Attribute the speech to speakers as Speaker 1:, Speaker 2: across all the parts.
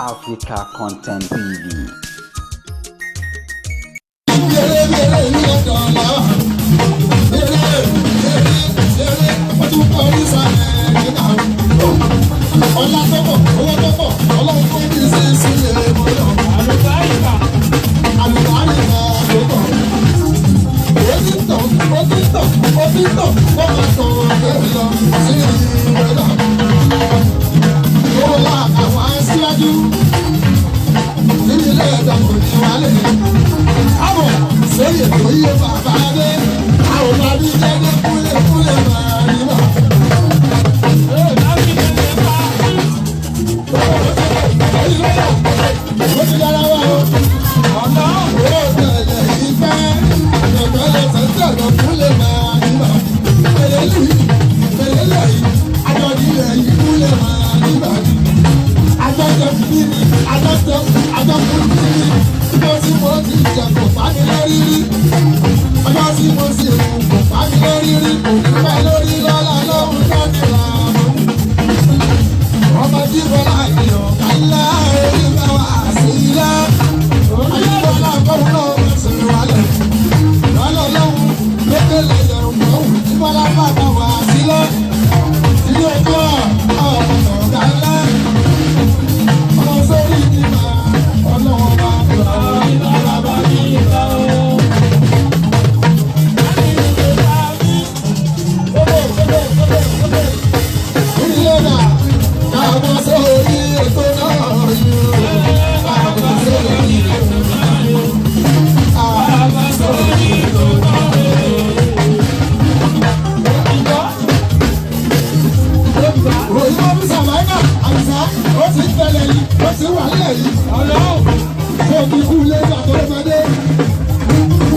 Speaker 1: Africa Content TV.
Speaker 2: Ọlá tó pọ̀, owó tó pọ̀, ọlọ́run fún mi sí sílẹ̀ mọ́lọ́. Àlùbáríkà tó pọ̀. Ó ti tàn, ó ti tàn, ó ti tàn, ó máa tàn bẹ́ẹ̀ lọ sí ìwé náà. Ó wà àwọn aṣíwájú. Níbi ilé ẹ̀dá kò ní wálé. Àbọ̀ sórí ètò iye bàbá dé. Àwọn bàbí jẹ́ ní kúlẹ̀kúlẹ̀ máa rí bọ̀. Ọjọ́ tí mo sì kò bá mi lórí rí, kò ní pẹ́ lórí lọ́la lóhun tó ní làmú. Ọba tí bọ́lá ìyọ̀ kálá orí bá wà sí ilá. Ayébọ́lá kọ́hún náà wọ́n sì wálẹ̀. Lọ́lọ́ lọ́hún lókè lẹ́yẹ̀ ọ̀hún tí bọ́lá bàbá wà sílẹ̀. Ilé ọjọ́ ọ̀pọ̀ kálá. Ọmọ sórí ní ma ọlọ́wọ́ bá gbà ó bàbá mi gbà ó. Ilé náà káàbọ̀ sórí ètò náà yìí. Káàbọ̀ sórí ètò náà yìí. Káàbọ̀ sórí ètò náà yìí. Òyìnbó bí Sàmáìnà Àbísá ó ti ń tẹ̀lé yìí, ó ti wà nílẹ̀ yìí. Ṣé o ti kú ilé nígbà tó máa dé?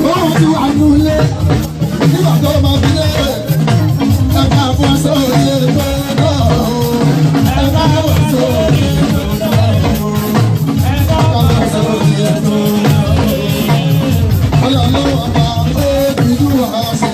Speaker 2: Báwo ti wà nínú ilé nígbà tó máa fi dé? Ẹ káàbọ̀ sórí ètò náà. Ẹ káàbọ̀ sórí ètò náà. Ẹ káàbọ̀ sórí ètò náà. Ọlọ́run ọba ó bínú àṣẹ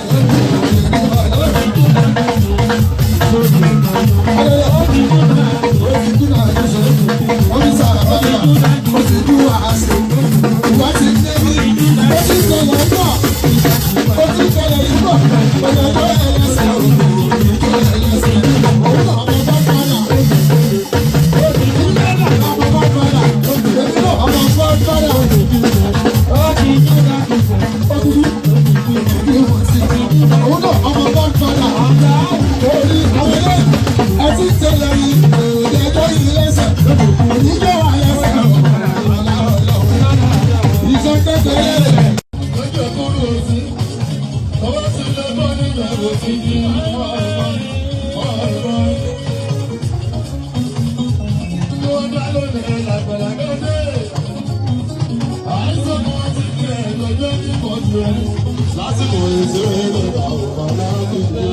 Speaker 3: Lásìkò ìṣeré lọ́dà ọ̀bà láti gbé.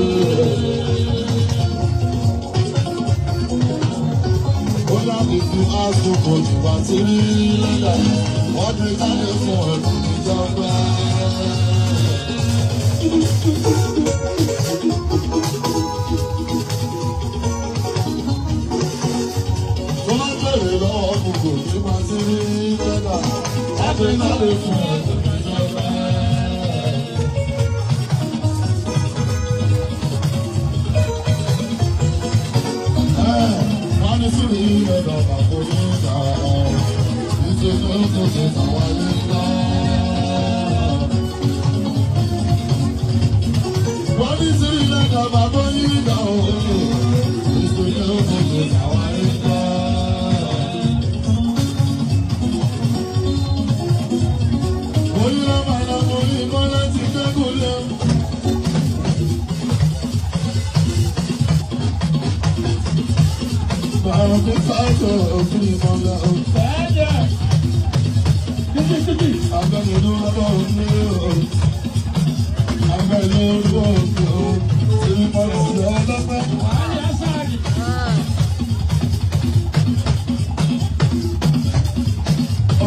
Speaker 3: Ó láti fi aṣọ pọ̀jù wá sí rí lọ́dà. Wọ́n ti sáré fún ọdún ìjọba. Tó bá bèrè lọ́wọ́ gbogbo ní wá sí rí lọ́dà. Wọ́n ti sáré fún ọdún ìjọba.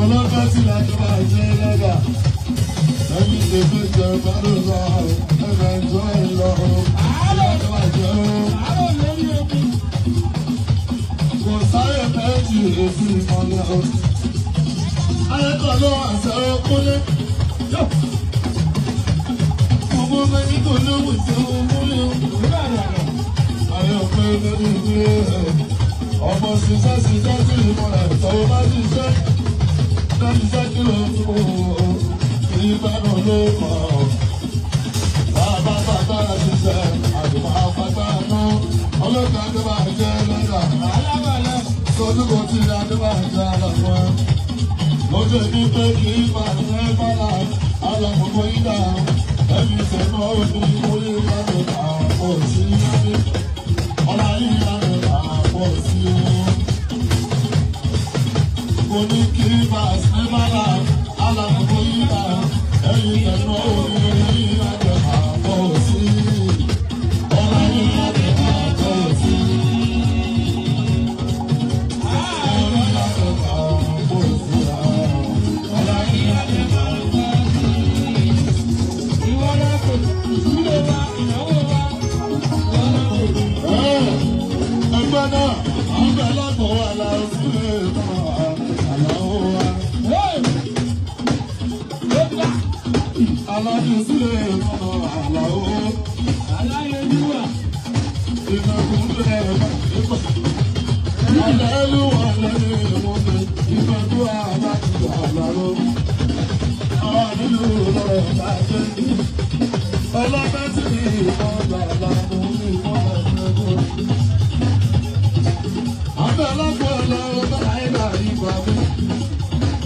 Speaker 3: Ọlọ́pàá ti láti máa jẹ́ lọ́dà. Ẹni ṣe tó jẹ bá ló lọ, ẹgbẹ́ ìjọ ìlọ. Àárọ̀ máa jẹ́ ó. Kò sáré fẹ́. méjì èsì ìmọ̀lẹ̀ o. Ayẹ́kọ̀ọ́ ló wà sọ̀rọ̀ kúnlé. Gbogbo mẹ́rin kò lóhùn sí ohun múlẹ̀ o. Ayọ̀ pé lórí ìwé ọmọ ṣiṣẹ́ ṣiṣẹ́ sí ìmọ̀lẹ̀ tọ́wọ́ bá ṣiṣẹ́. Ṣiṣẹ́ kí ló ń fún o? Ìbánu ló kọ̀ ọ́. Bàbá bàbá ṣiṣẹ́ àdùnmọ́ àpáta náà. Ọlọ́kà tó bá jẹ́ lọ́dà. Sọ́dúnkọ̀ tí a tó bá jẹ́ àlọ́fọ́. Lọ́jọ́ ìbí pé kì í máa ń rẹ́ bọ́lá. Alàkókò yídà. Ẹbí sẹ́nu ọ̀hún ní orí ìlànà àpọ̀ sí i. Ọlá ìlànà àpọ̀ sí i. Mo ní kí máa ṣe bọ́lá. Alàkókò yídà. Ẹbí sẹ́nu ọ̀hún ní orí ìlànà àpọ̀ sí i. Ọlá ìlànà àpọ̀ sí i. Ẹgbẹ́ náà, àwọn bẹ̀rẹ̀ lápò wà láàrú àlàó wa. Alájú sílẹ̀ mọ́ àlàó. Ìmọ̀kúnlẹ̀ mọ́. Àlẹ́lúwà lẹ́nu ìmọ̀kún. Ìmọ̀kún àbájú àlàó. Àwọn nílùú lọ́rọ̀ bàjẹ́. Ọlọ́pẹ́ sí ìmọ̀ làlá mú ìmọ̀ ẹ̀dẹ́gbọ̀n. Àbẹ̀ alágbọ̀ọ́lá ọba àìlà ìgbà mi.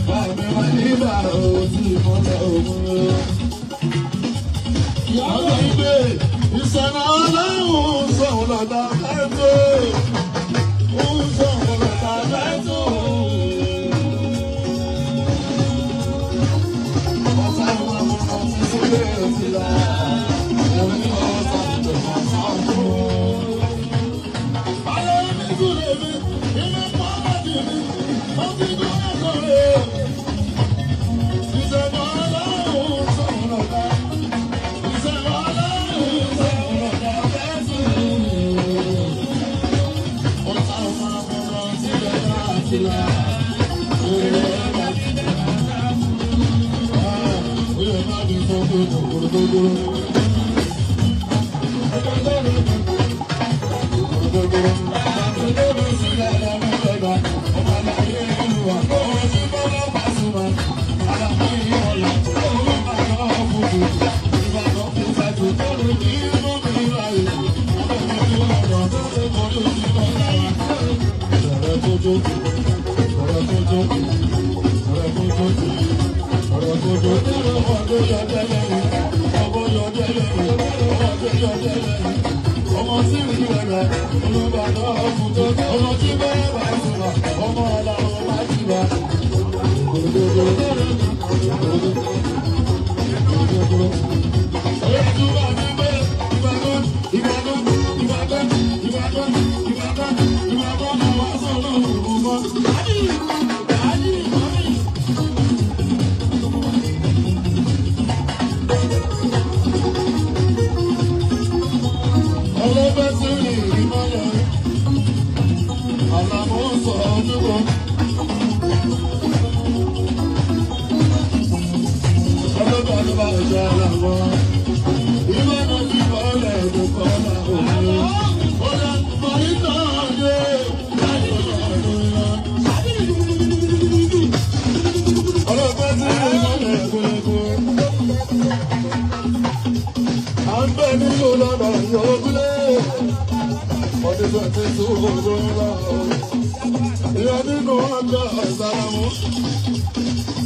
Speaker 3: Bàmí wá nígbà òtí ìmọ̀lẹ̀ òun. Ìyàwó ìgbé ìṣẹ̀nà ọlọ́run sọ̀rọ̀ lọ́dà fẹ́tò. Ń sọ̀rọ̀ lọ́dà fẹ́tò. Ọ̀sán àwọn ọmọ ti sílé ìfìlà. Òní ọ̀sán ìjọba sáfù. Ayé mi kúrò mi, ilé pọ́nmọ́dì mi, ó ti dúró sọ̀rọ̀. Ìṣẹ̀nà ọlọ́run sọ̀rọ̀ lọ́dà. Ọmọ tí ìlú ẹ̀rọ olùbàdàn ọkùnrin ọmọ tí bẹ́ẹ̀ bá sùnà ọmọ ọ̀làwọ̀ bá ti bá. Ọlọ́pẹ́ sí ìmọ̀lẹ̀, àlàmú sọ ọdún kan. Ìyá nínú ọjọ́ ìsàlámù.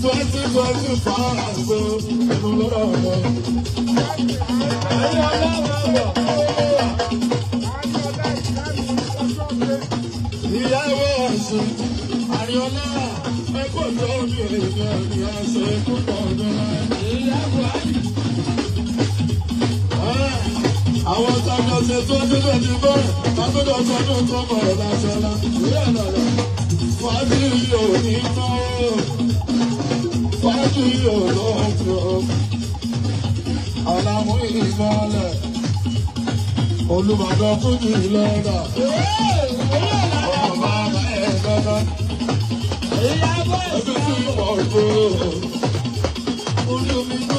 Speaker 3: 2025 inú lọ́rọ̀ ọ̀dọ́. Ìyàwó ọ̀sùn, Àríọlá, ẹ̀kọ́ tó mi èèyàn ní ẹsẹ̀ púpọ̀ ọdún. Àwọn tọ́jọ́ ṣe 2024, tọ́jọ́ sọdún tó bọ̀ lásánlá. Fájú yóò ní tán. Fájú yóò lọ́jọ́. Àlàmú ìmọ̀lẹ̀. Olùbàdàn fújì lọ́dà. Ọmọ bàbá ẹ̀ dandan. ọ̀dọ́. Orí omi tó